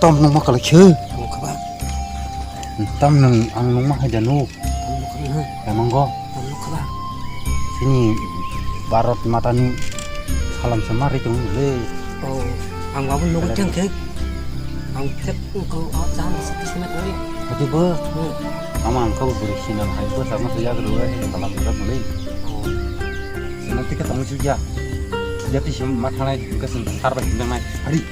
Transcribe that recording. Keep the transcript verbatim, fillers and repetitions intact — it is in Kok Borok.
Tom nungma kwlai khe. Tamo khe ba. Tam nung ang nungma hai janu. Tamo khe ba. Yamango. Tamo khe ba. Sini Bharat matani salam samari tong le. Oh, ang babu nungma thang khe. Ang khe ko a chan sa kismet ni. Haji bo. Hmm. Ama ang kau beri sinal hai bo sama tu ya kedua salam samari le. Oh. Sini tiket tong suja. Jadi sim mathanai ke sing sarba hindang nai. Hari.